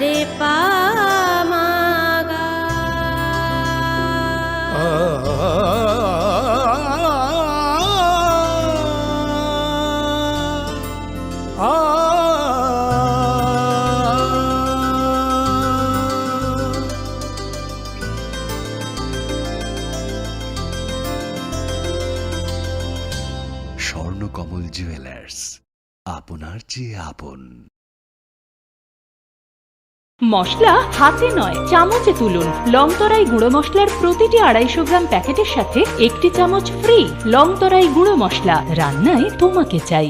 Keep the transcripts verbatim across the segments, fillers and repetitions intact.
Re pa ma ga. Swarnakamal jewellers, আপনার চেয়ে আপন। মশলা হাতে নয়, চামচে তুলুন। লং তরাই গুঁড়ো মশলার প্রতিটি আড়াইশো গ্রাম প্যাকেটের সাথে একটি চামচ ফ্রি। লং তরাই গুঁড়ো মশলা, রান্নায় তোমাকে চাই।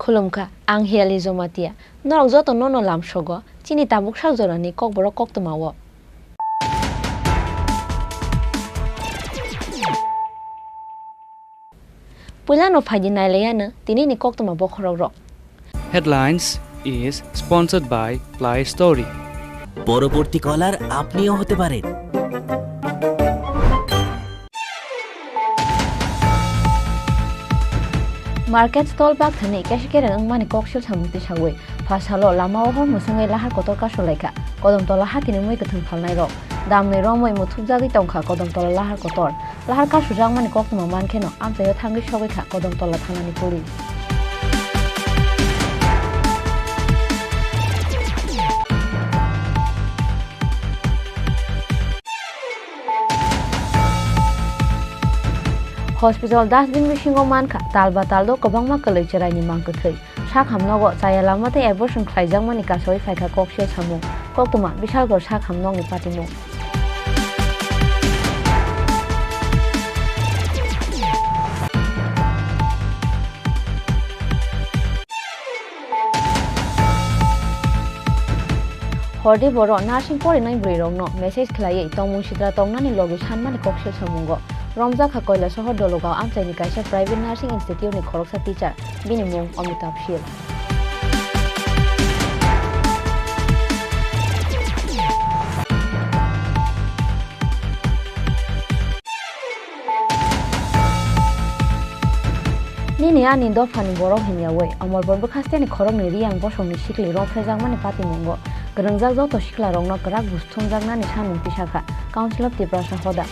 Khulumkha, ang Hiali Jomatia. Norok joto nono lamsogo, chini tabuk sak jorani kokborok koktwmao. Puilano phaidi nailaiano tinini koktwma bokhorokrok. Headlines is sponsored by Play Story. পরবর্তী কলার আপনিও হতে পারেন। Market stall bakthani kaisa kereng wngmani koksil samung tisawi. Pha salo lama o hor mwswngwi lahar kotor kasulaikha. Kodom tola hatini mui kwthwng phalnairok. Damni romwi muthupjagwi tongkha Kodom tola lahar kotor. Lahar kasujakmani koktwma mankheno amchaio thangwi sogwi kha Kodom tola thanani police. Hospital dustbin bisingo mankha tal ba tal do kwbangma kwlwi chwraini mang kwthwi. Sak hamnogo chaya lama tei abortion khlaijakmani kasawi phaikha koksil samung. Koktwma Bishalgarh sak hamnokni patimung. Hordi boro nursing porinai bwrwirokno message khlaiwi tongmung sitra tongnani logi sanmani koksil samungo romjakha Koilasohor Dologao amchaini kaisa private nursing institute ni khoroksa teacher, bini mung Amitabh Shil. Nini ani dophani borok hinyawi Omorpur bwkhasteni khoroknwi Riyang bosongni sikli romphrejakmani patimungo kwrwngjak joto siklarokno kwrak buj thumjaknani samung tisakha Council of Tiprasa hoda.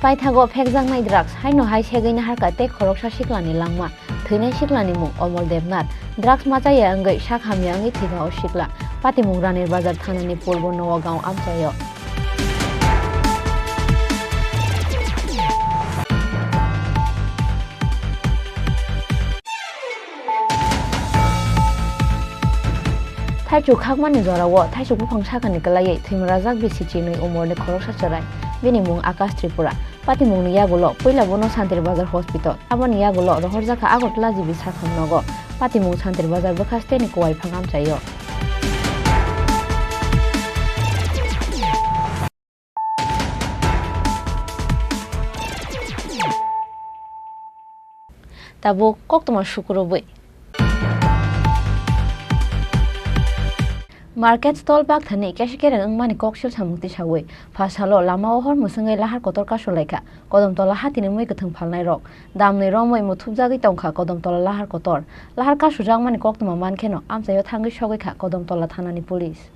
Paithago phekjaknai drugs haino hai segwi naharkha tei khoroksa siklani langma. Thwinai siklani mung Omol Debnath. Drugs machaya wngwi sak hamya wngwi thwikha o sikla. Patimung Ranir Bazar thanani Purbo Noagaon amchaio. Thaichuk khakmani jorao thaichuk buphang sakani kwlaiwi thwimrajak bisi chinwi umorni khoroksa chwrai. Bini mung Akash Tripura. Patimungni yagulo puila bono Santir Bazar Hospital, aboni yagulo rohorjakha Agartala G B sakham nogo. Patimung Santir Bazar bwkhasteni kuwai phang amchaio. Tabuk koktwma sukurubwi. Market stall bakthani kaisa kereng wngmani koksil samung tisawi. Pha salo lama o hor mwswngwi lahar kotor kasulaikha. Kodom tola hatini mui kwthwng phalnairok. Damni romwi muthupjagwi tongkha Kodom tola lahar kotor. Lahar kasujakmani koktwma mankheno amchaio thangwi sogwikha Kodom tola thanani police.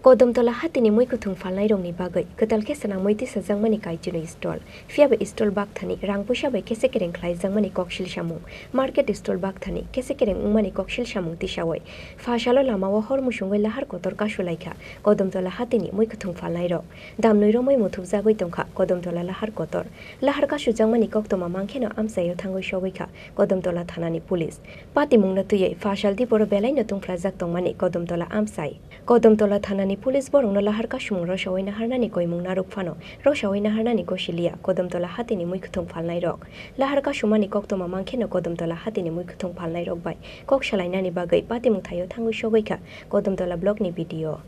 Kodumtola hatini mui kuthung phalnairokni bagwi kwtal khe swnamwi tisajakmani kaichwnwi stall. Phiyaba stall bakthani rang puisa bai khe sekereng khlaijakmani koksil samung. Market stall bakthani khe sekereng wngmani koksil samung tisawi. Pha salo lamao hor musungwi lahar kotor kasu laikha Kodumtola hatini mui kuthung phalnairok. Damnwi romwi muthubjagwi tongkha Kodumtola lahar kotor. Lahar kasujakmani koktwma mankheno amchaio thangwi sogwi kha Kodumtola thanani police. Patimungno twiwi pha sal diporo belaino tungphlajak tongmani Kodumtola amchai. Kodumtola thanani police borokno lahar kasumung rosawui naharnani koimung narwk phano rosawui naharnani gosiliya Kodumtola hatini muikwthwng phalnairok. Lahar kasumani koktwma mankheno Kodumtola hatini muikwthwng phalnairok bai kok salainani bagwi patimung thaio thangwi sogwi kha Kodumtola blockni B D O.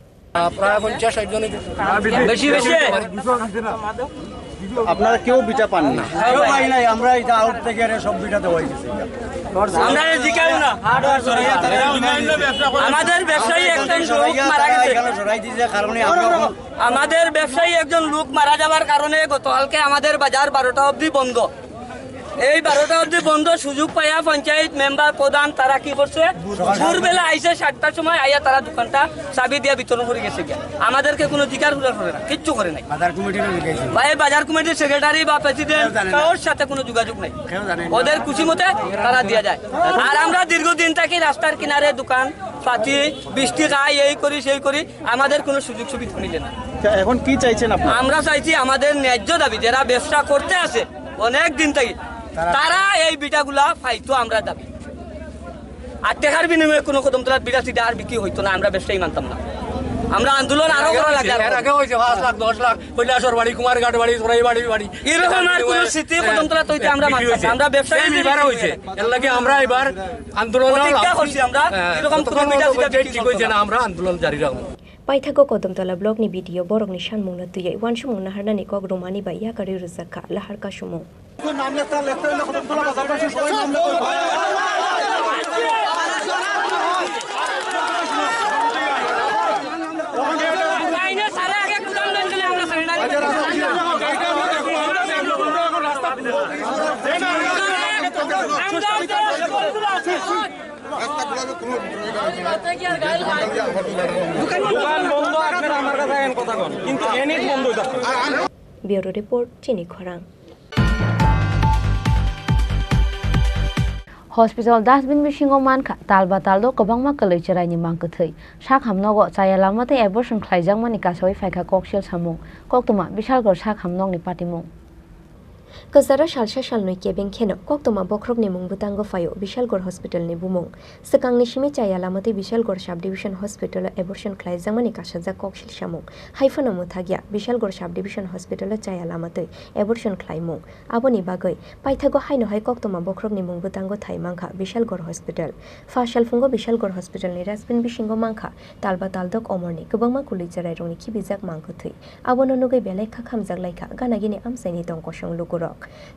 প্রায় পঞ্চাশ ষাট জন। বেশি, বেশি। আপনারা কেউ বিটা পান না? কেউ পাই নাই, আমরা এটা আউট থেকে এর সব বিটা দেওয়া হয়েছে। আমরা এই দিকেও না। আমাদের ব্যবসায়ী একজন লোক মারা গেছে। এখানে সরাই দিয়েছে, কারণে আমরা এখন আমাদের ব্যবসায়ী একজন লোক মারা যাওয়ার কারণে গতকালকে আমাদের বাজার বারোটা অবধি বন্ধ। এই বারোটা অবধি বন্ধ, সুযোগ পাইয়া পঞ্চায়েত মেম্বার প্রধান তারা কি করছে, ভোরবেলা আইসে সাতটার সময় আইয়া তারা দোকানটা চাবি দিয়ে বিতরণ করে গেছে গিয়া। আমাদেরকে কোনো জিকার উকার করে না, কিচ্ছু করে নাই। বাজার কমিটিরও জিজ্ঞাসা। বা এই বাজার কমিটির সেক্রেটারি বা প্রেসিডেন্ট কেউ জানে না। কারোর সাথে কোনো যোগাযোগ নাই। কেউ জানে না। ওদের খুশি মতে তারা দিয়ে যায়। আর আমরা দীর্ঘদিন থাকি রাস্তার কিনারে দোকান পাতি, বৃষ্টি খাই, এই করি সেই করি, আমাদের কোনো সুযোগ সুবিধা মিলে না। তা এখন কি চাইছেন আপনি? আমরা চাইছি আমাদের ন্যায্য দাবি, যারা ব্যবসা করতে আছে অনেক দিন থেকে, তারা এই বিটাগুলা পাইতো আমরা দাবি। আর টেকার বিনিময়ে কোনো কদমতলার বিটা সিটা আর বিক্রি হইতো না, আমরা ব্যবসায়ী মানতাম না। আমরা আন্দোলন আরো করা লাগবে। এর আগে হয়েছে পাঁচ লাখ, দশ লাখ, কৈলাসহর বাড়ি, কুমারঘাট বাড়ি, চোরাই বাড়ি বাড়ি। এরকম আর কোনো স্মৃতি কদমতলা তৈতে আমরা বিক্রি মানতাম না। হয়েছে। আমরা ব্যবসায়ী সেম এবার হয়েছে। এর লাগে আমরা এবার আন্দোলন প্রতিজ্ঞা করছি আমরা, হ্যাঁ, এরকম কোনো যতক্ষণ বিটা পর্যন্ত সিটা হয়েছে, বিক্রি ঠিক হয়েছে করতাম না, না। আমরা আন্দোলন জারি রাখবো। Paithago Kodumtola blockni B D O borokni sanmungno twiwi uansukmung naharnani kok rwmani bai yakarwi rwjak kha lahar kasumung. দোকান বন্ধ, আপনারা আমার কাছে আইন কথা কন, কিন্তু এনে বন্ধ হইতাছে। Bureau report, Chini Khorang. Hospital dustbin bisingo mankha talba taldo kwbangma kwlwi chwraini mangkwthwi. Sak hamnogo chaya lama tei abortion khlaijakmani kasawi phaikha koksil samung. Koktwma Bishalgarh sak hamnokni patimung. Kwcharo salsa salnwi kebeng kheno koktwma bokhorokni mung bwtango phaio Bishalgarh Hospitalni bumung. Swkangni simi chaya lama tei Bishalgarh Sub Division Hospital-o abortion khlaijakmani kasajak koksil samung. Haiphano mwthakya Bishalgarh Sub Division Hospital-o chaya lama tei abortion khlaimung. Aboni bagwi paithago haino hai koktwma bokhorokni mung bwtango thai mankha Bishalgarh Hospital. Pha salphungo Bishalgarh Hospital-ni dustbin bisingo mankha talba taldok omorni kwbangma kwlwi chwrairokni khibijak mangkwthwi. Abono nugwi belai kha khamjak laikha gana gini amchaini tong kosong lukurok.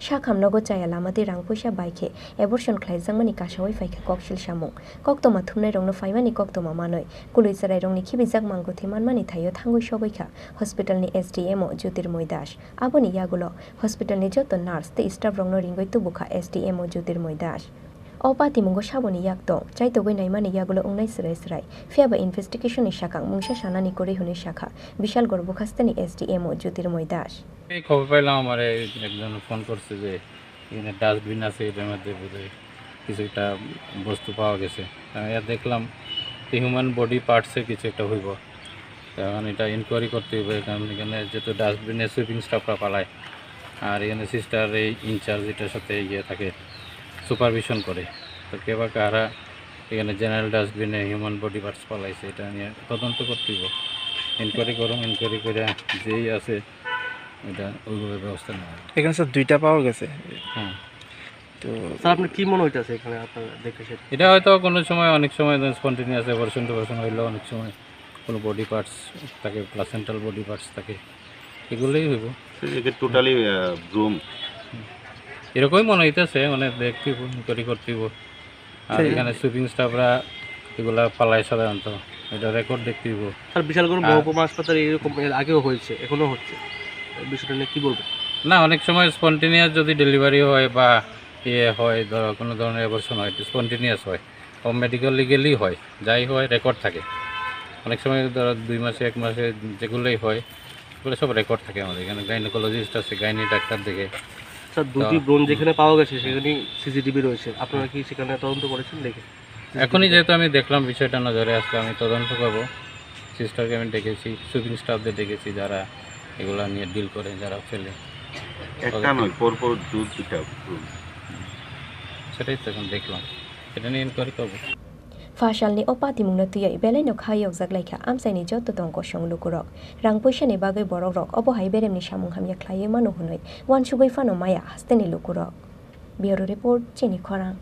Sak hamnogo chaya lama tei rang puisa bai khe abortion khlaijakmani kasawi phaikha koksil samung. Koktwma thumnairokno phaimani koktwma manwi kwlwi chwrairokni khibijak mangkwthwi manmani thaio thangwi sogwi kha hospitalni S D M O Jyotirmoy Das. Aboni yagulo hospitalni joto nurse tei staff rokno ringwi tubukha S D M O Jyotirmoy Das. O patimungo saboni yak tong, chaitogwi naimani yagulo wngnai swrai swrai. Phiyaba investigation ni sakang mungsa sanani kwrwi hwnwi sakha Bishalgarh Bukhastani S D M O Jyotirmoy Das. এই খবর পাইলাম, আমার একজন ফোন করছে যে এখানে ডাস্টবিন আছে, এটার মধ্যে বোধহয় কিছু একটা বস্তু পাওয়া গেছে। আমি আর দেখলাম হিউম্যান বডি পার্টসের কিছু একটা হইব। এখন এটা ইনকোয়ারি করতে হবে, কারণ এখানে যেহেতু ডাস্টবিনে সুইপিং স্টাফরা পালায়, আর এখানে সিস্টার এই ইনচার্জ এটার সাথে ইয়ে থাকে, সুপারভিশন করে। তো কে বা কারা এখানে জেনারেল ডাস্টবিনে হিউম্যান বডি পার্টস পালাইছে, এটা নিয়ে তদন্ত করতে হবে। ইনকোয়ারি করুন, ইনকোয়ারি করে যেই আছে এটা ওইভাবে ব্যবস্থা নেওয়া হবে। এখানে স্যার দুইটা পাওয়া গেছে। হ্যাঁ। তো স্যার, আপনার কি মনে হইতেছে এখানে আপনার দেখে সেটা? এটা হয়তো কোনো সময়, অনেক সময় স্পন্টেনিয়াস অ্যাবরশন ট্যাবরশন হইলেও অনেক সময় কোনো বডি পার্টস থাকে, প্লাসেন্টাল বডি পার্টস থাকে, এগুলোই হইব। এটা টোটালি ব্রুম। এরকমই মনে হইতেছে, মানে দেখতে হইব, ইনকোয়ারি করতে হইব। আর এখানে সুইপিং স্টাফরা এগুলা পালায় সাধারণত, এটা রেকর্ড দেখতে হইব। স্যার, বিশালগড় আর মহকুমা হাসপাতালে এরকম এর আগেও হয়েছে, এখনো হচ্ছে, এই বিষয়টা নিয়ে কি বলবেন? না, অনেক সময় স্পন্টেনিয়াস যদি ডেলিভারি হয় বা ইয়ে হয়, ধরো কোনো ধরনের অ্যাবরশন হয়, স্পন্টেনিয়াস হয়, ও মেডিকেল লিগেলি হয়, যাই হয় রেকর্ড থাকে। অনেক সময় ধরো দুই মাসে, এক মাসে যেগুলোই হয়, এগুলো সব রেকর্ড থাকে আমাদের এখানে। গাইনোকোলজিস্ট আছে, গাইনি ডাক্তার দেখে। স্যার, দুটি তো ব্রণ যেখানে পাওয়া গেছে, সেখানে সিসিটিভি রয়েছে। আপনারা কি সেখানে তদন্ত করেছেন দেখে? এখনই যেহেতু আমি দেখলাম বিষয়টা নজরে আসলে, আমি তদন্ত করব। সিস্টারকে আমি ডেকেছি, সুইপিং স্টাফদের ডেকেছি, যারা এগুলা নিয়ে ডিল করে, যারা ফেলে। একটা নয়, পরপর দু দুটা ব্রণ। সেটাই তো এখন দেখলাম, সেটা নিয়ে ইনকোয়ারি করবো। Pha salni o patimungno twiwi belaino kha yokjak laikha amchaini joto tong kosong lukurok. Rang puisani bagwi borokrok obo hai beremni samung hamya khlaiwi mano hwnwi uansugwi phano maya hasteni lukurok. Bureau Report, Chini Khorang.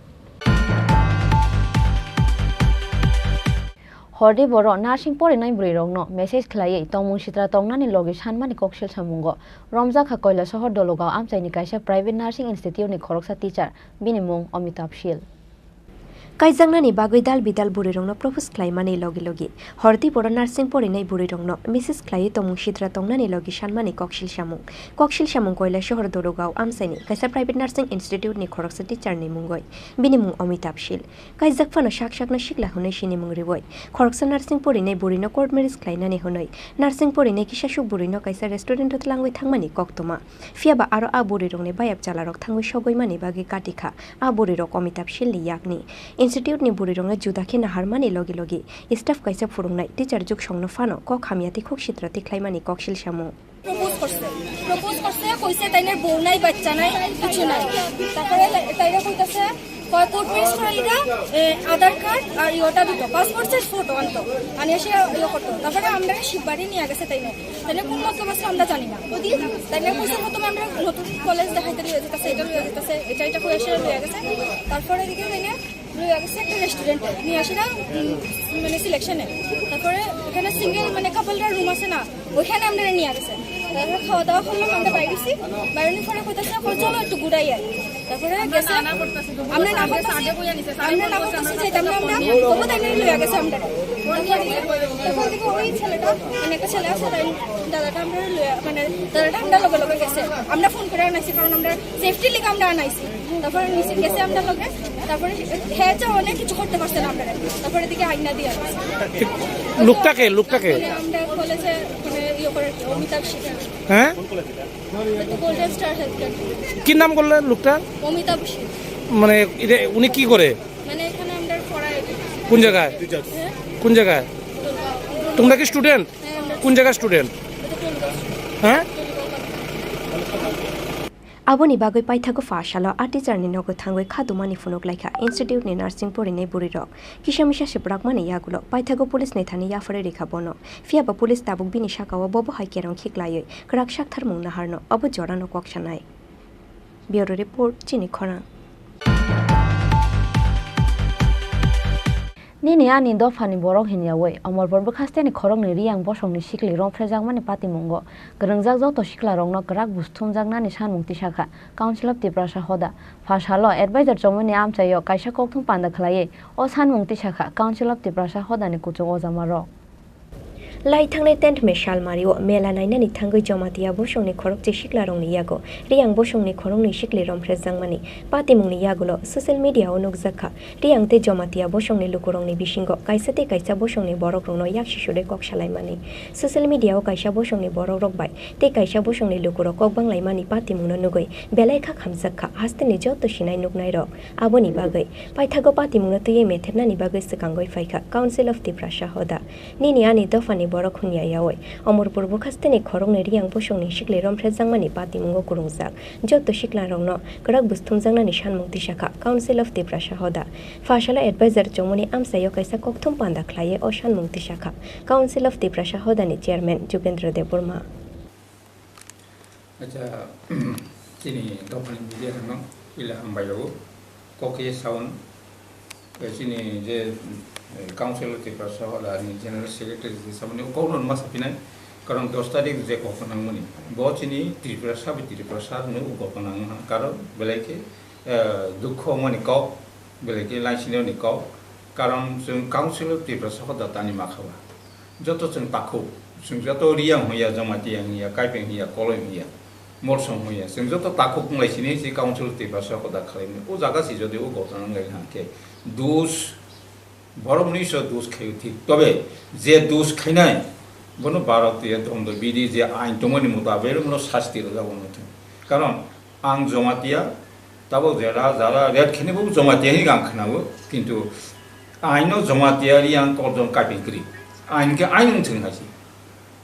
Hordi boro nursing porinai bwrwirokno message khlaiwi tongmung sitra tongnani logi sanmani koksil samungo romjakha Koilasohor Dologao amchaini kaisa private nursing institute ni khoroksa teacher, bini mung Amitabh Shil. Kaijaknani bagwi dal bidal bwrwirokno propose khlaimani logi logi Hordi boro nursing porinai bwrwirokno message khlaiwi tongmung sitra tongnani logi sanmani koksil samung. Koksil samung Koilasohor Dologao amchaini kaisa private nursing institute ni khoroksa teacher ni mungwi. Bini mung Amitabh Shil. Kaijak phano sak sakno sikla hwnwi sinimung riwi khoroksa nursing porinai bwrwino court marriage khlainani hwnwi nursing porinai kisasuk bwrwino kaisa restaurant o twlangwi thangmani koktwma. Phiyaba aro a bwrwirokni bayap chalarok thangwi sogwi mani bagwi kati kha a bwrwirok Amitabh Shilni yakni. Institute ni bwrwirokno juda khe naharmani logi logi staff kaisa phwrwngnai teacher Juksongno phano kok hamya tei khuk sitra tikhlaimani koksil samung. Propose করছে, প্রপোজ করছে, কইছে তাইনের বউ নাই, বাচ্চা নাই, কিছু নাই। তারপরে তাইরা কইতাছে, কয় কোর্ট ম্যারেজ করাইরা, এ, আধার কার্ড আর ইয়েটা দিত, পাসপোর্ট সাইজ ফটো আনতো, আনিয়া সে ইয়ে করতো। তারপরে আমরা শিববাড়ি নিয়ে গেছে তাইনে। তাইনে কোন মতলব আছে আমরা জানি না। তাইনে কইছে প্রথমে আমরা নতুন কলেজ দেখাইতে লইয়া যেতেছে, এটা লইয়া যেতেছে, এটা এটা কইয়া সে লইয়া গেছে। তারপরে এদিকে তাইনে লইয়া গেছে একটা রেস্টুরেন্টে, নিয়ে আসে না, উম, মানে সিলেকশনে। তারপরে এখানে সিঙ্গেল মানে কাপলরা রুম আছে না, ওইখানে আমরা নিয়ে গেছে। তারপরে খাওয়া দাওয়া করলাম, আমরা বাইরেছি, বাইরে পরে কইতাছে, "এখন চলো একটু ঘুরাই আই।" তারপরে গেছে, আমরা না করতেছি, আমরা না করতেছি, যাইতাম না আমরা, তবু তাই নিয়ে লইয়া গেছে আমরা। তখন থেকে, তখন থেকে ওই ছেলেটা, মানে একটা ছেলে আছে, তাই দাদাটা আমরা লইয়া, মানে দাদাটা আমরা লগে লগে গেছে, আমরা ফোন করে আনাইছি, কারণ আমরা সেফটি লিগে আমরা আনাইছি। তারপরে নিচে গেছে আমরা লগে, তারপরে হ্যাঁ যে অনেক কিছু করতে পারছে না আমরা, তারপরে এদিকে আইনা দিয়ে আসছে। লোকটা কে? লোকটা কে? মানে আমরা কলেজে মানে ইয়ে করে আর কি, অমিতাভ সিং। হ্যাঁ? তো গোল্ডেন স্টার হেলথ কেয়ার। কি নাম বললে লোকটা? অমিতাভ সিং। মানে এটা উনি কি করে? মানে এখানে আমরা পড়াই। কোন জায়গায়? হ্যাঁ? কোন জায়গায়? তোমরা কি স্টুডেন্ট? হ্যাঁ, আমরা কোন জায়গার স্টুডেন্ট? এটা টোলগা স্টুডেন্ট। হ্যাঁ? Aboni bagwi paithago pha salo a teacher ni nogo thangwi kha dumani phunuk laikha institute ni nursing porinai bwrwi rok. Kisa misa swprakmani yagulo paithago police ni thani yapharwi rikha bono. Phiyaba police tabuk bini sakao bobo hai kerong khiklaiwi kwrak saktharmung naharno obo jorano kok sanai. Bureau Report, Chini Khorang. Nini ani dophani borok hinyawi Omorpur bwkhasteni khoroknwi Riyang bosongni sikli romphrejakmani patimungo kwrwngjak joto siklarokno kwrak buthumjaknani sanmung tisakha Council of Tiprasa Hoda. Pha salo advisor chomoni amchaio kaisa kokthum panda khlaiwi o sanmung tisakha Council of Tiprasa Hodani kuchuk ojamarok. Lai thangnai tenth May salmario mela nainani thangwi Jamatia bosongni khorokchi siklarokni yago Riyang bosongni khoroknwi sikli romphrejakmani patimungni yagulo social media-o nukjakha. Riyang tei Jamatia bosongni lukurokni bisingo kaisa tei kaisa bosongni borokrokno yaksi sudai kok salaimani. Social media-o kaisa bosongni borokrok bai tei kaisa bosongni lukurok kok banglaimani patimungno nugwi belai kha khamjakha hasteni joto sinai nuknairok. Aboni bagwi paithago patimungno twiwi methepnani bagwi swkangwi phaikha Council of Tiprasa Hoda. Nini ani dophani borok hunya yaui Omorpur bwkhasteni khoroknwi Riyang bosongni sikli romphrejakmani patimungo kwrwngjak joto siklarokno kwrak buthumjaknani sanmung tisakha Council of Tiprasa Hoda. Pha salo advisor chomoni amchaio kaisa kokthum panda khlaiwi o sanmung tisakha Council of Tiprasa Hodani chairman Jugendra Debbarma. Acha, chini dophani media rokno puila hambai o. Kok ye saun, eh, chini je, eh, Council of Tiprasa Hoda ni General Secretary je samani o kok no ma sapinai, karon dos tarik je kok nangmani, bo chini Tiprasa bai Tiprasa no kok nang ha, karon belai khe, eh, dukho mani kok, belai khe laisini ni kok, karon chwng Council of Tiprasa Hoda tani ma kha ba. Joto chwng takhuk, chwng joto Riyang hwnya, Jamatia hwnya, Kaipeng hwnya, Koloi hwnya, Molsom hwnya, chwng joto takhuk wng lai sini se Council Tiprasa Hoda khalai mani. O jaga se jodi o gotang wng lai hwn khe, dus Borok ni so dos khaio thik, tobe je dos khainai bono Bharatiya Danda Bidhi je ain tongmani mutabek bono sasti rwjago wngthung. Karon ang Jamatia, tabok jera jara ret khainai bo Jamatia hinwi ang khnao, kintu aino Jamatia ri ang korjong kaping kri. Ain khe ain wngthung hai se.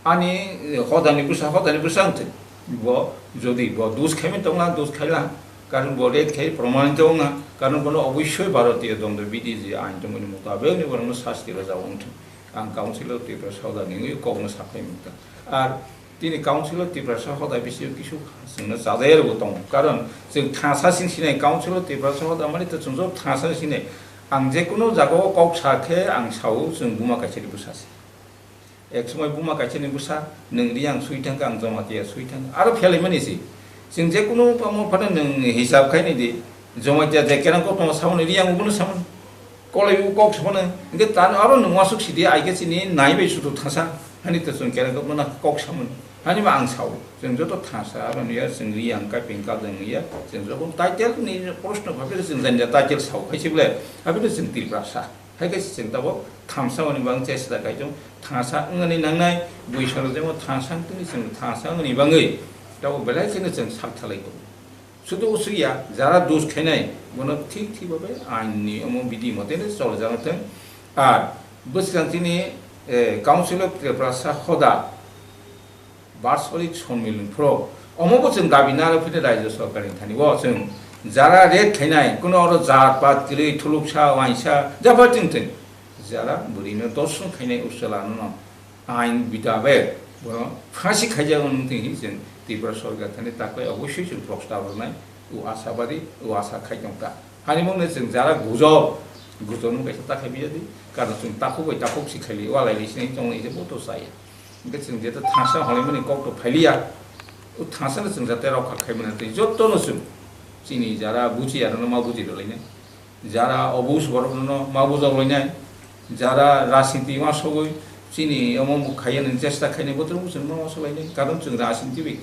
Ani hodani bwsa, hodani bwsa wngthung. Bo jodi bo dos khaimani tongla, dos khaila, karon bo ret khai promanito wngna, karon bono obossoi Bharatiya Danda Bidhi je ain tongmani mutabek ni borokno sasti rwjago wngthung. Ang Council of Tiprasa hodani wngwi kokno saphai manta. Ar tini Council of Tiprasa hoda bisingo kisu chwngno chajayarokbo tongo. Karon chwng thangsa sing sinai Council of Tiprasa hoda mani to chwng joto thangsa sinai. Ang je kunu jagao kok sa khe ang sao chwng buma kaisani bwsa se. Ek somoi buma kaisani bwsa, nwng Riyang sui thangkha, ang Jamatia sui thangkha. Aro phelaimani se. Chwng je kunu tamo phano nwng hisab khaini di, Jamatia je kerang kok tongma samani Riyang ubuno samani. Kolai u kok samani. Hingke tan aro nwng wasuk sidi ai khe chini nai bai sudu thangsa. Hani to chwng kerang kok mano kok samani. Hani ma ang sao. Chwng joto thangsa aro niya chwng Riyang ka pengkal jang niya. Chwng joto title ni proshno bhabe chwng janya title sao. Hai se bole. Habi to chwng Tiprasa. Hai khe chwng tabok thansa wngmani bagwi chesta kaitung, thansa wngmani nangnai, bui soro jemo thansa wngtoni chwng thansa wngmani bagwi tabok belai kheno chwng sak thalai tongo. Sudu usui ya, jara dos khainai, bono thik thik babe ain ni omo bidhi mote no chol jana thang. Ar bwskang chini, eh, Council of Tiprasa hoda Barsolik Sonmilon phro. Omo bo chwng dabi narwk phini Rajya Sorkar ni thani o chwng jara ret khainai, kuno oro jat pat kwrwi, thuluksa, waisa, jaba chwng thwng. Jara bwrwi no dorsong khainai uchala no ain bitabek bono phasi khaijak wng thwng hi chwng Tripura Sorkar thani takhwlai obossoi chwng prostab rwnai, o asabadi, o asa khai tong ta. Hani mungno chwng jara gujo, gujo nung kaisa takhai bijadi, karon chwng takhuk bai takhuk si khaili, walai ri sinai tongni je bo to chaya. Hingke chwng jeto thansa holaimani kok to phailiya, o thansa no chwng jate rokha khaimani tei joto no chwng chini jara buji aro no ma buji rwlainai, jara obus borok no ma bujok lainai, jara rajniti ma sogwi chini omo muk khaiya nang chesta khainai bothor chwng ma soglainai, karon chwng rajniti bai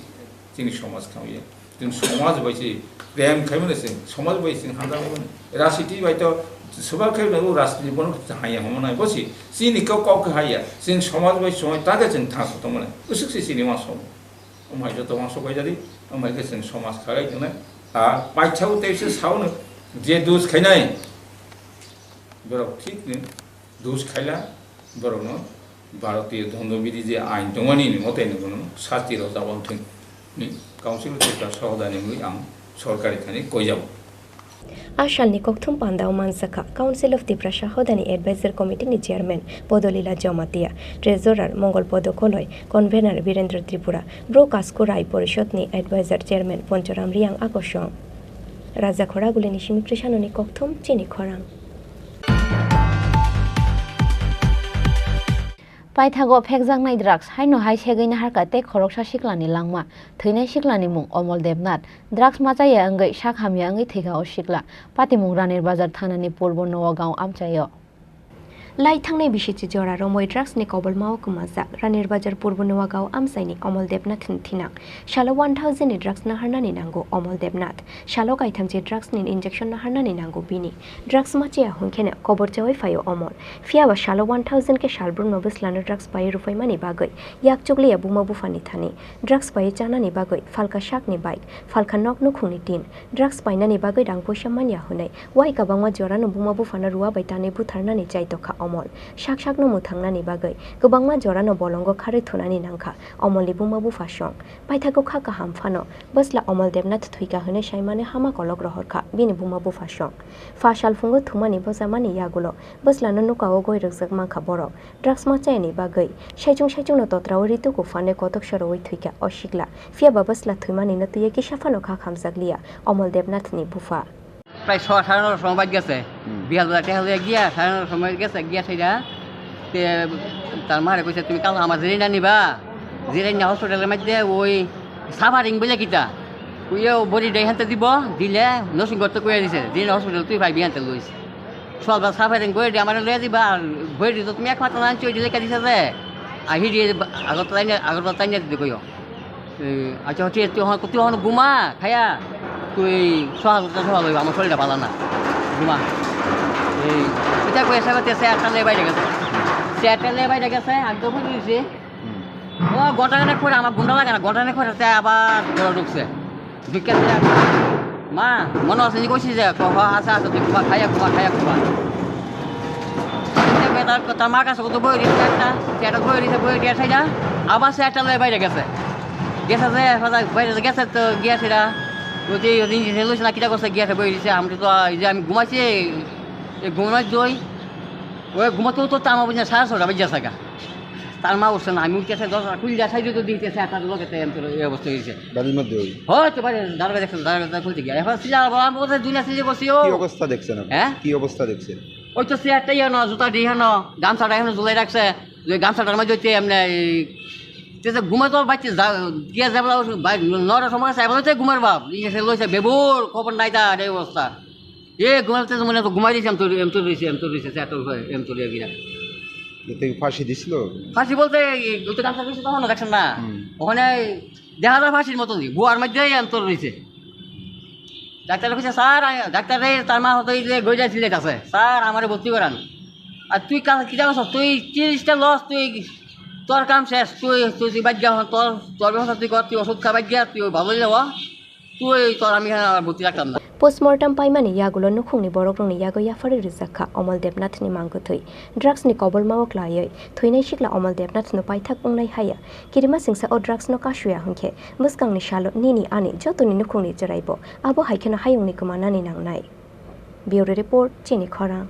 chini somaj khamya. Chwng somaj bai se prem khaimani chwng somaj bai chwng hamjakmani. Rajniti bai to swbak khai nango, rajniti bono haya hwnmani bo se chini kok kok haya. Chwng somaj bai somaj ta khe chwng thansa tongmani. Usuk se chini ma som. Omai joto ma sok bai jadi, omai khe chwng somaj khalai tongnai. A paithak tei se saono je dus khainai. Borok thik ni dus khaila borokno Bharatiya Danda Bidhi je ain tongmani ni mote ni bono sasti rojak wng thung ni Council of Tiprasa hodani wngwi ang sorkari thani koijabo. A salni kokthum pandao manjakha Council of Tiprasa hodani Advisor Committee ni Chairman Podolila Jamatia, Treasurer Mongol Podo Koloi, Convener Birendra Tripura, Bru Kasku Rai Porishod ni Advisor Chairman Ponchoram Riang Akosong. Raja Khoraguli ni simi Krishanoni kokthum chini khorang. Paithago phekjaknai drugs haino hai segwi naharkha tei khoroksa siklani langma. Thwinai siklani mung Omol Debnath. Drugs machaya wngwi sak hamya wngwi thwikha o sikla. Patimung Ranir Bazar thanani Purbo Noagaon amchaio. Lai thangnai bisichi jora romwi drugs ni kobolmao kwmajak Ranir Bazar Purbo Noagaon amchaini Omol Debnath ni thinang. Salo one thousand ni drugs naharnani nango Omol Debnath. Salo kaitham je drugs ni injection naharnani nango bini. Drugs machaya hwnkheno kobor chawi phaio Omol. Phiyaba salo one thousand khe salbrumno bwslano drugs bai rwphaimani bagwi yak chukliya buma buphani thani. Drugs bai chanani bagwi phalka sakni bike, phalka nok nukhungni tin. Drugs painani bagwi rang poisa manya hwnwi wai kwbangma jorano buma buphano rua bai tanwi butharnani chai tokha Omol. Sak sakno mwthangnani bagwi kwbangma jorano bolongo kharwi thunani nangkha Omolni buma bupha song. Paithago kha kaham phano bwsla Omol Debnath thwikha hwnwi saimano hama kolok rohorkha bini buma bupha song. Pha salphungo thumani bwchamani yagulo bwslano nukao goi rwkjak mankha borok. Drugs machayani bagwi saichung saichungno totraui rituku phane kotok soroui thwikha o sikla. Phiyaba bwsla thwimanino twiwi kisa phano kha khamjakliya Omol Debnathni bupha. প্রায় স-, সাড়ে নটার সময় বাড়ি গেছে। হুম। বিকালবেলা টেকা লইয়া গিয়া সাড়ে নটার সময় গেছে, গিয়া সেটা তে তার মারে কইছে, "তুমি কাল আমার জিরিনা নিবা, জিরিনা হসপিটালের মধ্যে ওই সাফারিং বলে কিতা, ওই ও বডি ডে হানতে দিব, দিলে নরসিংগড় তো কইয়া দিছে, জিরিনা হসপিটাল তুই পাইবি হানতে লইস।" সকালবেলা সাফারিং বডি ডে আমার লইয়া দিবা, আর বডি ডে তো তুমি এক মাত্র আনছো, ওই যে লেখা দিছে যে, আর হিডি আগরতলা আইনে, আগরতলা আইনে দিতে কইও। এ, আচ্ছা, ঠিক আছে, তুই এখন, তুই এখন ঘুমা, খাইয়া, তুই সকাল, সকাল হইবা, আমার শরীরটা ভালো না, ঘুমা। এটা কই এসে করতে সে একটা লেবাই রেখেছে। সে একটা লেবাই রেখেছে, আমি তো ভুল বুঝছি। হুম। ও ঘন্টা খানেক পরে আমার ঘুমটা লাগে না, ঘন্টা খানেক পরে সে আবার ঘরে ঢুকছে। ঢুকে সে, "মা, মনে আছে নি?" কইছি যে, "ক-, হ, আছে, আছে, তুই ঘুমা, খাইয়া ঘুমা, খাইয়া ঘুমা।" তার, তার মার কাছে কত বই দিছে একটা, সে একটা বই দিছে, বই দিয়ে সেটা আবার সে একটা লয়ে বাইরে গেছে। গেছে যে, বাইরে গেছে তো গিয়া সেটা, ওই যে, ওই যে, ইঞ্জেকশন লইছে না, কিটা করছে, গিয়া সে বই দিছে, আমি তো, এই যে আমি ঘুমাইছি, এই ঘুমাই দই, ওই ঘুমাতে তো আমার বুঝে সাড়ে ছটা বেজে থাকা। তার মা উঠছে না, আমি উঠতেছে দরজা খুলে যায়, সাইডে তো দিতেছে, একটা লোকে তো এমন এই অবস্থা হয়েছে। বাড়ির মধ্যে ওই? হয়তো পারে, দাঁড়া দেখছেন, দাঁড়া খুলতে গিয়া। এখন সিজা, আমি কোথায় দুনিয়া সিজে বসি ও? কি অবস্থা দেখছেন আপনি? হ্যাঁ? কি অবস্থা দেখছেন? ওই তো সে একটা ইয়ে না, জুতা দিয়ে না, গামছাটা এখানে ঝুলাই রাখছে, যে গামছাটার মধ্যে হচ্ছে এমনি এই, তে তো ঘুমাই তো বাচ্চা যা-, গিয়া যাবলা ওই বাই-, নটার সময় গেছে, এবার হচ্ছে ঘুমের বাপ, এই যে সে লইছে বেবুর, খবর নাই তার এই অবস্থা। এ ঘুমাইতে তো মনে হয় তো ঘুমাই দিয়েছে, এম তোর, এম তোর রয়েছে, এম তোর রয়েছে, সে এত ঘুমায়, এম তোর ইয়ে কিনা। এতে ফাঁসি দিছিল? ফাঁসি বলতে এই, ওই তো গামছা রয়েছে তখন দেখছেন না? হুম। ওখানে দেখা যায় ফাঁসির মতন, গুহার মধ্যেই এম তোর রয়েছে। ডাক্তারে কইছে, "স্যার, আ-, ডাক্তার রে, তার মা হতো এই যে গইজা সিলেট আছে। স্যার, আমারে ভর্তি করান। আর তুই কা-, কি জানো স্যার, তুই তিরিশটা লস, তুই তোর কাম শেষ, তুই, তুই, তুই বাদ গিয়া, তোর, তোর ব্যবস্থা তুই কর, তুই ওষুধ খা বাদ গিয়া, তুই ভালো হয়ে যাবো। তুই, তোর আমি এখানে আর ভর্তি রাখতাম না।" Postmortem paimani yagulo nukhungni borokrokni yago yapharwi rijak kha Omol Debnathni mangkwthwi. Drugsni kobolmao klaiwi thwinai sikla Omol Debnathno paithak wngnai haya. Kirima singsa o drugsno kasuya hwnkhe bwskangni salo nini ani jotoni nukhungni chwraibo abo hai kheno hayungni kwmanani nangnai. Bureau Report, Chini Khorang.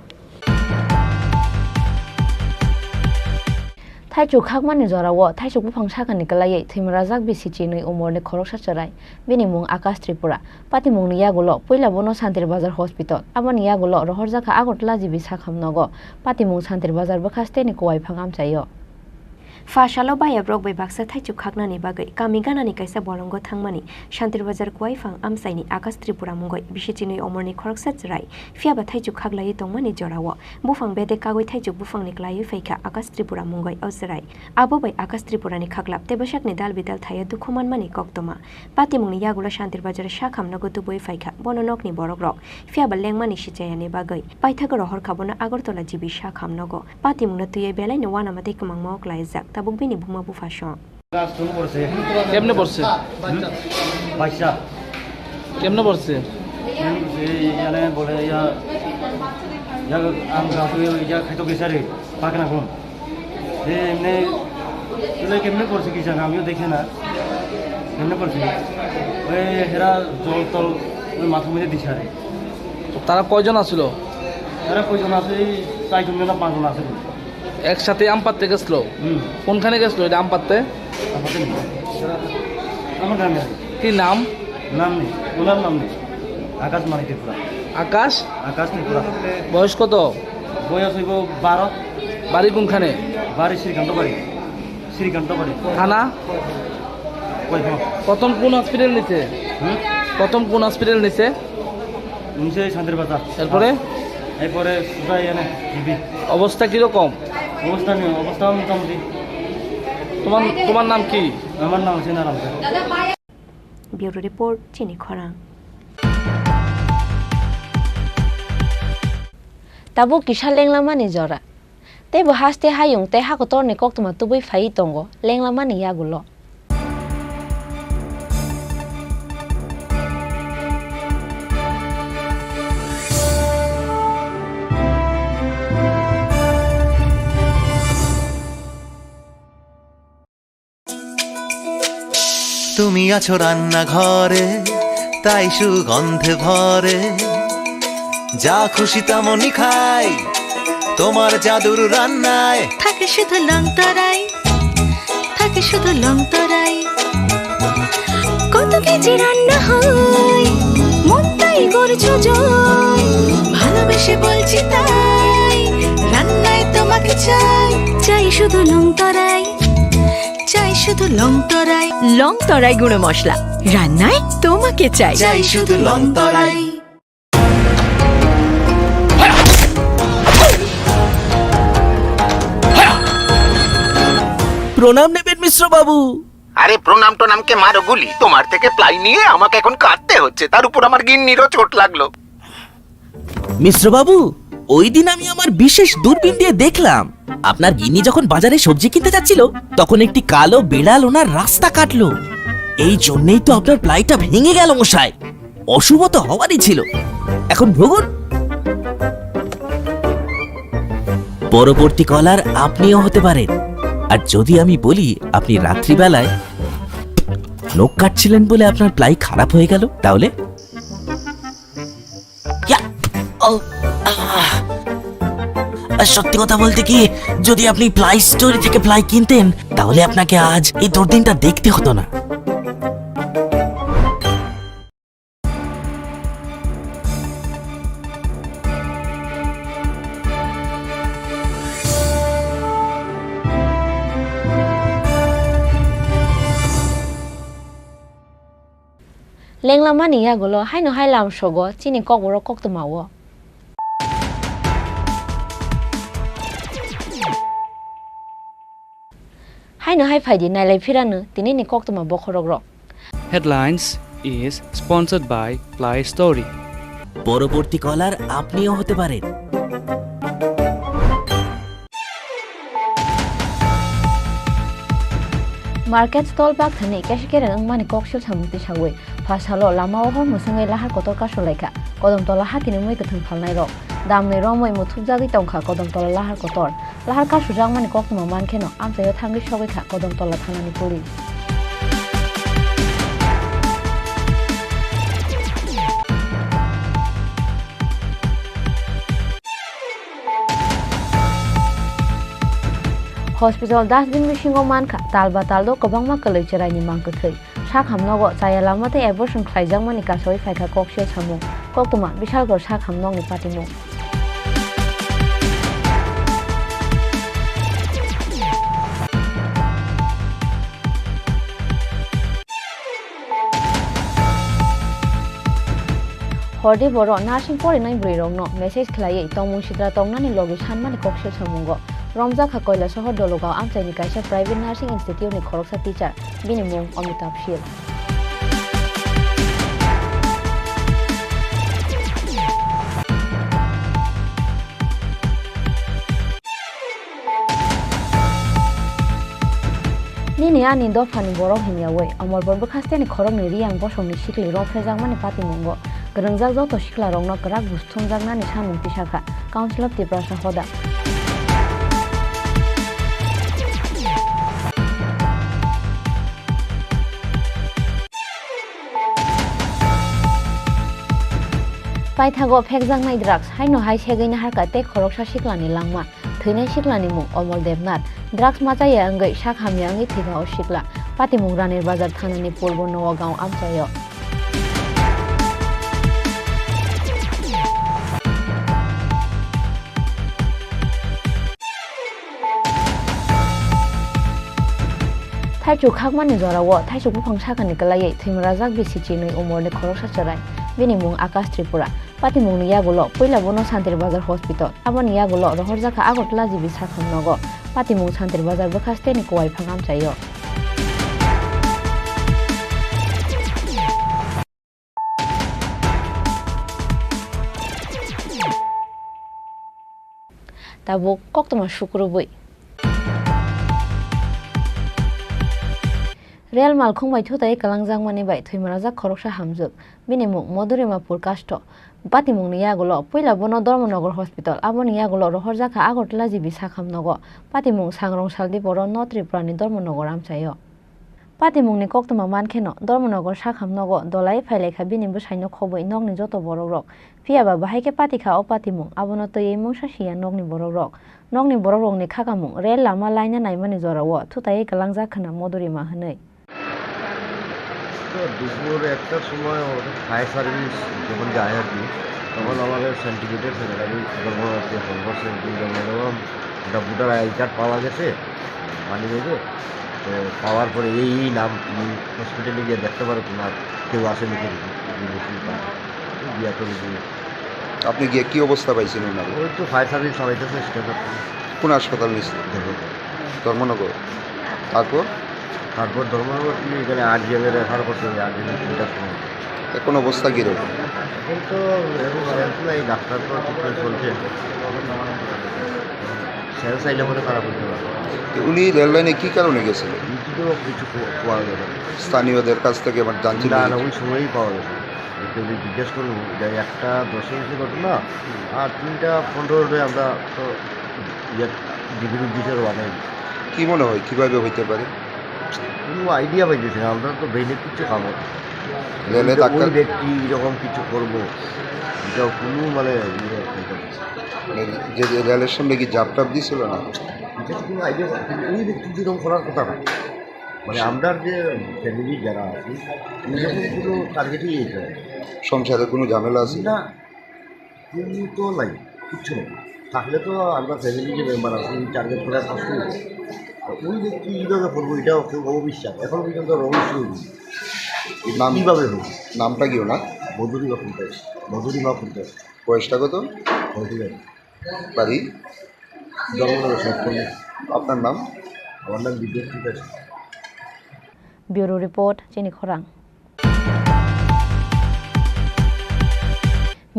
Thaichuk khakmani jorao thaichuk buphang sakani kwlaiwi thwimrajak bisi chinwi umorni khoroksa chwrai. Bini mung Akash Tripura. Patimungni yagulo puila bono Santir Bazar Hospital, aboni yagulo rohorjakha Agartala G B sakham nogo. Patimung Santir Bazar bwkha steni kuwaiphang amchaio. Pha salo bayabrok bai baksa thaichuk khaknani bagwi kami ganani kaisa bolongo thangmani Santir Bazar kuwaiphang amchaini Akash Tripura mungwi bisi chinwi omorni khoroksa chwrai, phiyaba thaichuk khaklaiwi tongmani jorao buphang bedek kagwi thaichuk buphangni klaiwi phaikha Akash Tripura mungwi o chwrai. Abo bai Akash Tripurani khaklap tei bwsakni dal bidal thaio dukhu manmani koktwma. Patimungni yagulo Santir Bazar sakham nogo tubui phaikha bono nokni borokrok, phiyaba lengmani sichayani bagwi paithago rohorkha bono Agartala G B sakham nogo. Patimungno twiwi belaino uanama tei kwmangmao klaijak, tabuk bini buma bupha song. কেমনে পড়ছে? হুম? বাচ্চা। কেমনে পড়ছে? এই, এই, ইয়ানে বলে, ইয়া, ইয়া, আম গাছ, ইয়া, খাইতো গেছে রে, পাকে না কোন? এ, এমনি, তুলে কেমনে পড়ছে কি জানে, আমিও দেখে না। কেমনে পড়ছে? ওই হেরা জল টল ওই মাথার মধ্যে দিছে আরে। তারা কয়জন আছিল? তারা কয়জন আছে? এই চারজন না পাঁচজন আছে। একসাথে আম পাড়তে গেছিল? হুম। কোনখানে গেছিল এটা আম পাড়তে? আম পাড়তে নেই। আমার গ্রামে। কি নাম? নাম নেই, ওনার নাম নেই। আকাশ মানিক ত্রিপুরা। আকাশ? আকাশ ত্রিপুরা। বয়স কত? বয়স হইব বারো। বাড়ি কোনখানে? বাড়ি শ্রীকান্ত বাড়ি। শ্রীকান্ত বাড়ি। থানা? কই থানা? প্রথম কোন হসপিটাল নিছে? হুম? প্রথম কোন হসপিটাল নিছে? নিচে শান্তির বাজার। এরপরে? এরপরে সুজা এনে জিবি। অবস্থা কিরকম? অবস্থা নেই, অবস্থা মোটামুটি। তোমার, তোমার নাম কি? আমার নাম হচ্ছে Narayan. Bureau Report, Chini Khorang. Tabuk kisa lenglamani jora. Teibo haste hayung tei hakotorni koktwma tubui phaiwi tongo lenglamani yagulo. তুমি আছো রান্নাঘরে, তাই সুগন্ধে ভরে। যা খুশি তেমনই খাই, তোমার জাদুর রান্নায়। থাকে শুধু লং তরাই, থাকে শুধু লং তরাই। কত কেজি রান্না হয়, মনটাই করছো জয়। ভালোবেসে বলছি তাই, রান্নায় তোমাকে চাই, চাই শুধু লং তরাই। চাই শুধু লং তরাই। লং তরাই গুঁড়ো মশলা, রান্নায় তোমাকে চাই। চাই শুধু লং তরাই। প্রণাম নেবেন মিশ্র বাবু। আরে প্রণাম টনামকে মারো গুলি, তোমার থেকে প্লাই নিয়ে আমাকে এখন কাঁদতে হচ্ছে, তার উপর আমার গিন্নিরও চোট লাগলো। মিশ্র বাবু, ওই দিন আমি আমার বিশেষ দূরবীন দিয়ে দেখলাম, আপনার গিন্নি যখন বাজারে সবজি কিনতে যাচ্ছিল, তখন একটি কালো বিড়াল ওনার রাস্তা কাটলো। এই জন্যই তো আপনার প্লাইটা ভেঙে গেল, মশাই। অশুভ তো হওয়ারই ছিল। এখন ভুগুন। পরবর্তী কলার আপনিও হতে পারেন। আর যদি আমি বলি, আপনি রাত্রিবেলায় নখ কাটছিলেন বলে আপনার প্লাই খারাপ হয়ে গেল, তাহলে? ইয়া! ও! আহ! আর সত্যি কথা বলতে কি, যদি আপনি প্লাই স্টোরি থেকে প্লাই কিনতেন, তাহলে আপনাকে আজ এই দুর্দিনটা দেখতে হতো না। Lenglamani yagulo haino hai lam sogo chini kokborok koktwma o. Haino hai phaidi nailai phirano tinini koktwma bokhorok rok. Headlines is sponsored by Play Story. পরবর্তী কলার আপনিও হতে পারেন। Market stall bakthani kaisa kereng wngmani koksil samung tisawi. Phasalo lama o hor mwswngwi lahar kotor kasulaikha. Kodom tola hatini mui kwthwng phalnairok. Damni romwi muthupjagwi tongkha Kodom tola lahar kotor. Lahar kasujakmani koktwma mankheno amchaio thangwi sogwi kha Kodom tola thanani police. Hospital dustbin bisingo mankha talba taldo kwbangma kwlwi chwraini mang kwthwi. Sak hamnogo chaya lama tei abortion khlaijakmani kasawi phaikha koksil samung. Koktwma Bishalgarh sak hamnokni patimung. Hordi boro nursing porinai bwrwirokno message khlaiwi tongmung sitra tongnani logi sanmani koksil samungo romjakha Koilasohor Dologao amchaini kaisa private nursing institute ni khoroksa teacher, bini mung Amitabh Shil. Nini ani dophani borok himyawi Omorpur bwkhasteni khoroknwi Riyang bosongni sikli romphrejakmani patimungo kwrwngjak joto siklarokno kwrak buj thumjaknani samung tisakha Council of Tiprasa Hoda. Paithago phekjaknai drugs, haino hai segwini harkha tei khoroksa siklani langma. Thwinai siklani mung Omol Debnath. Drugs machaya wngwi sak hamya wngwi thwikha o sikla. Patimung Ranir Bazar thanani Purbo Noagaon amchaio. Thaichuk khakmani jorao thaichuk buphang sakani kwlaiwi thwimrajak bisi chinwi umorni khoroksa chwrai, bini mung Akash Tripura. Patimungni yagulo puila bono Santir Bazar Hospital, aboni yagulo rohorjakha Agartala G B sakham nogo. Patimung Santir Bazar bwkhasteni Kuwaiphang amchaio. Tabuk koktwma sukrubwi. Rel malkhung bai thutai kwlangjakmani bai thwimrajak khoroksa hamjwk. Bini mung Modurima Purkasto. Patimungni yagulo puila bono Dharmanagar Hospital, aboni yagulo rohorjakha Agartala G B sakham nogo. Patimung sangrong saldi boro North Tripurani Dharmanagar amchaio. Patimungni koktwma mankheno Dharmanagar sakham nogo dolai phailaikha bini bwsaino khobwi nokni joto borokrok. Phiyaba bahai khe patikha o patimung, abono twiwi mungsa siya nokni borokrok. Nokni borokrokni khakamung rel lama laina naimani jorao thutaiwi kwlangjak khna Modurima hwnwi. তো দুপুর একটার সময় ওদের fire service যখন যায় আর কি, তখন আমাদের সেন্টিগ্রেডের সেক্রেটারি যখন আমাকে ফোন করছে, "দুই নম্বর ম্যাডাম, ওটা ভোটার আইডি কার্ড পাওয়া গেছে মানিব্যাগে, তো পাওয়ার পরে এই, এই নাম, তুমি হসপিটালে গিয়ে দেখতে পারো, তোমার কেউ আসে নাকি রিলেটিভ পাড়া।" গিয়া তো দেখি আপনি গিয়ে কি অবস্থা পাইছেন ওনার? ওই তো ফায়ার সার্ভিস চালাইতেছে স্ট্রেচার। কোন হাসপাতাল নিছে? ধর্মনগর। ধর্মনগর। তারপর? তারপর ধর্মনগর থেকে এখানে আরজিএমে রেফার করছে, আরজিএমে তিনটার সময়। এখন অবস্থা কীরকম? এখন তো এখন সেন্স নাই, ডাক্তার তো ট্রিটমেন্ট চলছে। সেন্স আইলে পরে খারাপ হইতে পারে। তো উনি রেল লাইনে কি কারণে গেছিলেন? কিছু তো কিছু খো- খোয়া গেল। স্থানীয়দের কাছ থেকে মানে জানছেন না, কিছু? না, ওই সময়ই পাওয়া গেছে। একটু উনি জিজ্ঞেস করবো, যে একটা দশে হয়েছে ঘটনা, আর তিনটা পনেরোতে আমরা তো ইয়ে ডিগ্রি দিতে পারি। কি মনে হয়, কিভাবে হইতে পারে? কোনো আইডিয়া পাইতেছি না, আমরা তো ব্রেনে কিচ্ছু কাম হচ্ছে না। রেলে ওই যে ধাক্কা ওই ব্যক্তি এরকম কিছু করবো, এটা কোনো মানে ইয়ে হইতে পারছে না। মানে যে, যে রেলের সামনে কি জাপ টাপ দিছিল না? এটা তো কোনো আইডিয়া পাইতেছি না। ওই ব্যক্তি যেরকম করার কথা না, মানে আমরা যে ফ্যামিলি যারা আছি, ওই রকম কোনো টার্গেটই এটা। সংসারে কোনো ঝামেলা আছে? না, কোনো তো নাই, কিচ্ছু নেই। থাকলে তো আমরা ফ্যামিলি যে মেম্বার আছে, ওই টার্গেট করার কষ্ট হয়েছে। আর ওই ব্যক্তি কীভাবে করবো, এটাও কেউ অবিশ্বাস, এখনো পর্যন্ত রহস্য হয়নি। এটা নাম, কীভাবে হলো? নামটা কি ওনার? মধুরিমা ফুলদাস। মধুরিমা ফুলদাস। বয়সটা কত? Forty nine. বাড়ি? জন্মনগর সপ্তমী। আপনার নাম? আমার নাম বিদ্যুৎ ফুলদাস। Bureau Report, Chini Khorang.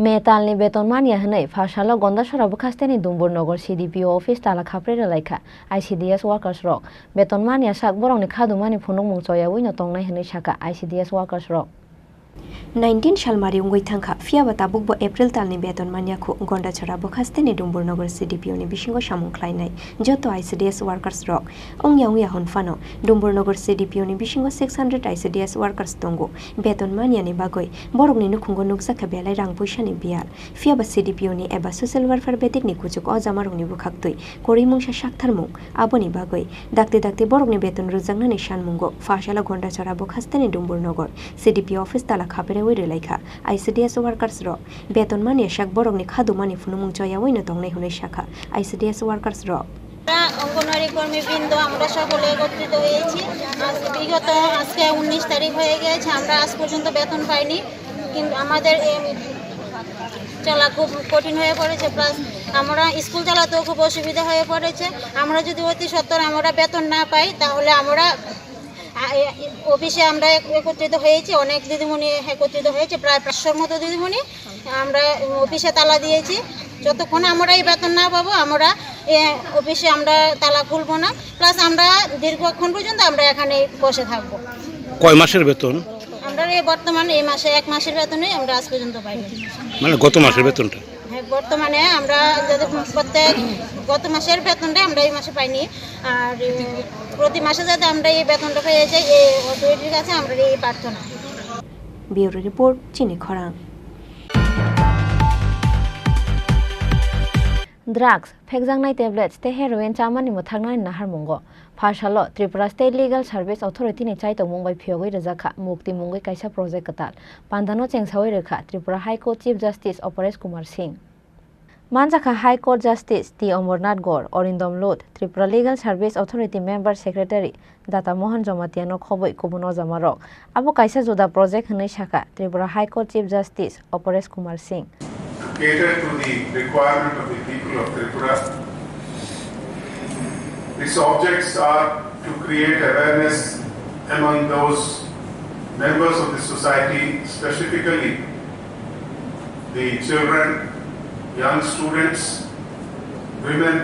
Metalni beton manya hwnwi Pharsalo Gondasora bwkhasteni Dumburnagar C D P O office tala khapre rwlaikha I C D S workers rok. Beton manya sak borokni khadumani phunukmung choyawi no tongnai hwnwi sakha I C D S workers rok. Nineteen salmari wngwi thangkha, phiyaba tabukbo April talni beton manya khu Gondachora bwkhasteni Dumburnagar C D P O ni bisingo samung khlainai joto I C D S workers rok. Wngya wngya hwn phano, Dumburnagar C D P O ni bisingo six hundred I C D S workers tongo. Beton manyani bagwi borokni nukhungo nukjakha belai rang puisani biyal. Phiyaba C D P O ni eba social welfare bedekni kuchuk o jamarokni bwkhaktwi kwrwi mungsa saktharmung. Aboni bagwi dakti dakti borokni beton rwjaknani sanmungo Pharsalo Gondachora bwkhasteni Dumburnagar C D P O office tala khaperewi rwlaikha I C D S workers rok. Beton manya sak borokni khadumani phunukmung choyawi no tongnai hwnwi sakha I C D S workers rok. আমরা অঙ্গনওয়াড়ি কর্মীবৃন্দ, আমরা সকলে একত্রিত হয়েছি। আজ বিগত, আজকে উনিশ তারিখ হয়ে গিয়েছে, আমরা আজ পর্যন্ত বেতন পাইনি। কিন্তু আমাদের, এম, চলা খুব কঠিন হয়ে পড়েছে, প্লাস আমরা স্কুল চালাতেও খুব অসুবিধা হয়ে পড়েছে। আমরা যদি অতি সত্বর আমরা বেতন না পাই, তাহলে আমরা, আ, এ, অফিসে আমরা এক-, একত্রিত হয়েছি, অনেক দিদিমণি একত্রিত হয়েছে, প্রায় পাঁচশোর মতো দিদিমণি। আমরা অফিসে তালা দিয়েছি, যতক্ষণ আমরা এই বেতন না পাবো, আমরা, এ, অফিসে আমরা তালা খুলবো না, প্লাস আমরা দীর্ঘক্ষণ পর্যন্ত আমরা এখানে বসে থাকবো। কয় মাসের বেতন? আমরা এই বর্তমানে এই মাসে এক মাসের বেতনই আমরা আজ পর্যন্ত পাইনি। মানে গত মাসের বেতনটা? হ্যাঁ, বর্তমানে আমরা যাদের প্রত্যেক গত মাসের বেতনটা আমরা এই মাসে পাইনি। আর, এ, প্রতি মাসে যাতে আমরা এই বেতনটা পেয়ে যাই, এই অথরিটির কাছে আমরা এই প্রার্থনা। Bureau Report, Chini Khorang. Drugs, phekjaknai tablets tei heroin chamani mwthaknani naharmungo Pharsalo Tripura State Legal Service Authority ni chaitokmung bai phiyogwi rwjakha mukti mungwi kaisa project kwtal. Pandano chengsawi rwkha Tripura High Court Chief Justice Aparesh Kumar Singh. Manjakha High Court Justice T Amarnath Gore, Arindam Luth, Tripura Legal Service Authority Member Secretary Data Mohan Jamatia no khobwi kubun ojamarok. Abo kaisa juda project hwnwi sakha Tripura High Court Chief Justice Aparesh Kumar Singh. To cater to the requirement of the people of Tripura. Its objects are to create awareness among those members of the society, specifically the children, young students, women,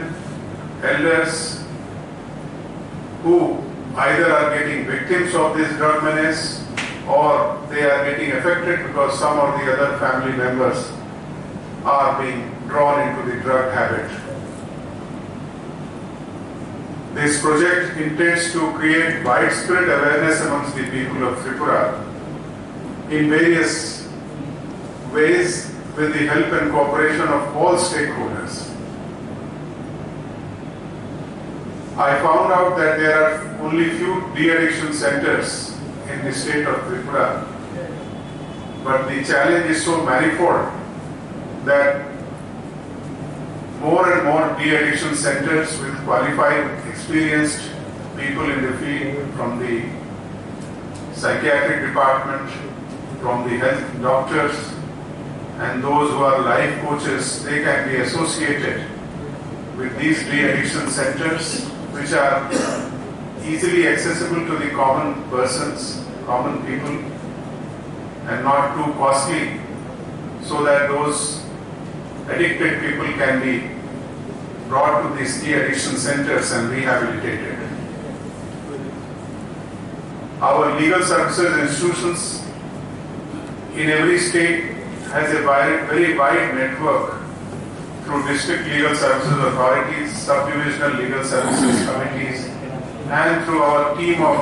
elders, who either are getting victims of this drug menace or they are getting affected because some or the other family members are being drawn into the drug habit. This project intends to create widespread awareness amongst the people of Tripura in various ways with the help and cooperation of all stakeholders. I found out that there are only few de-addiction centers in the state of Tripura, but the challenge is so manifold that more and more de-addiction centers with qualified, experienced people in the field, from the psychiatric department, from the health doctors, and those who are life coaches, they can be associated with these de-addiction centers, which are easily accessible to the common persons, common people, and not too costly. so that those addicted people can be brought to these de-addiction centers and rehabilitated. Our legal services institutions in every state has a wide, very wide network through district legal services authorities, subdivisional legal services committees, and through our team of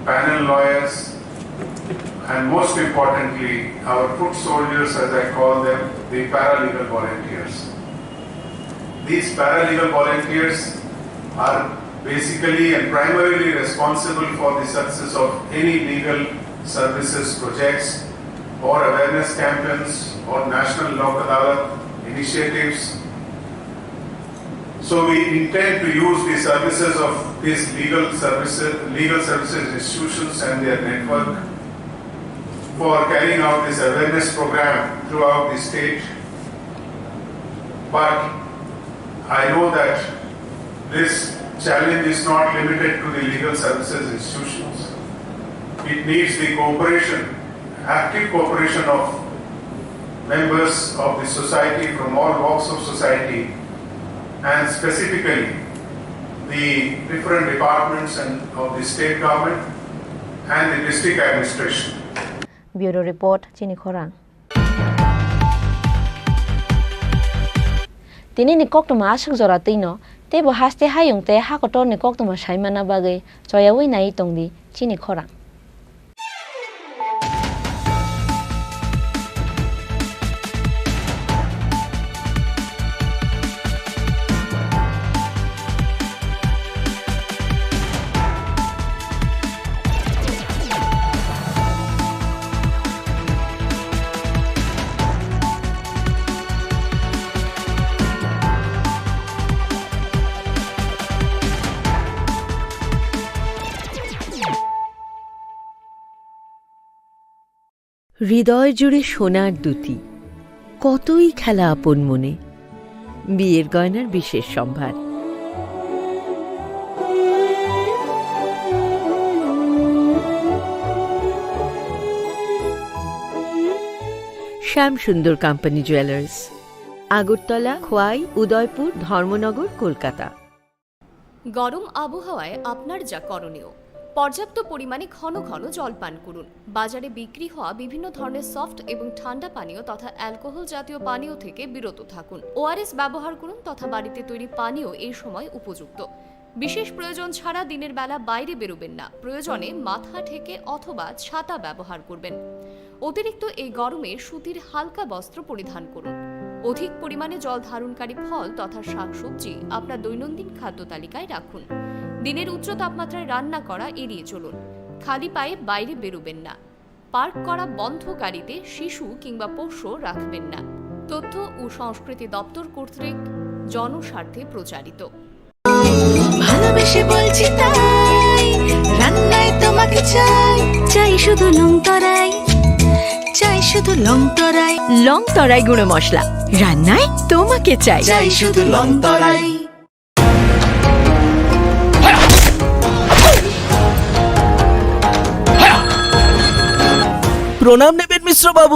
panel lawyers, and most importantly, our foot soldiers, as I call them, the paralegal volunteers. These paralegal volunteers are basically and primarily responsible for the success of any legal services projects or awareness campaigns or National Lok Adalat initiatives. So we intend to use the services of these legal services, legal services institutions and their network for carrying out this awareness program throughout the state. But I know that this challenge is not limited to the legal services institutions. It needs the cooperation, active cooperation of members of the society from all walks of society, and specifically the different departments and of the state government and the district administration. Bureau report, Chini Khorang. Tini ni koktwma aswk jora twino, teibo haste hayung tei ha kotor ni koktwma sai manna bagwi choyaui nai tongdi Chini Khorang. হৃদয় জুড়ে সোনার দুতি, কতই খেলা আপন মনে, বিয়ের গয়নার বিশেষ সম্ভার। শ্যাম সুন্দর কোম্পানি জুয়েলার্স, আগরতলা, খোয়াই, উদয়পুর, ধর্মনগর, কলকাতা। গরম আবহাওয়ায় আপনার যা করণীয়, পর্যাপ্ত পরিমাণে ঘন ঘন জল পান করুন। বাজারে বিক্রি হওয়া বিভিন্ন ধরনের সফট এবং ঠান্ডা পানীয় তথা অ্যালকোহল জাতীয় পানীয় থেকে বিরত থাকুন। ওআরএস ব্যবহার করুন তথা বাড়িতে তৈরি পানীয় এই সময় উপযুক্ত। বিশেষ প্রয়োজন ছাড়া দিনের বেলা বাইরে বেরোবেন না। প্রয়োজনে মাথা ঢেকে অথবা ছাতা ব্যবহার করবেন। অতিরিক্ত এই গরমে সুতির হালকা বস্ত্র পরিধান করুন। অধিক পরিমাণে জল ধারণকারী ফল তথা শাকসবজি আপনার দৈনন্দিন খাদ্য তালিকায় রাখুন। দিনের উচ্চ তাপমাত্রায় রান্না করা এড়িয়ে চলুন। খালি পায়ে বাইরে বেরোবেন না। পার্ক করা বন্ধ গাড়িতে শিশু কিংবা পোষ্য রাখবেন না। তথ্য ও সংস্কৃতি দপ্তর কর্তৃক জনস্বার্থে প্রচারিত। ভালোবেসে বলছি তাই, রান্নায় তোমাকে চাই, চাই শুধু লং তরাই, চাই শুধু লং তরাই। লং তরাই গুঁড়ো মশলা, রান্নায় তোমাকে চাই, চাই শুধু লং তরাই। প্রণাম নেবেন মিশ্র বাবু।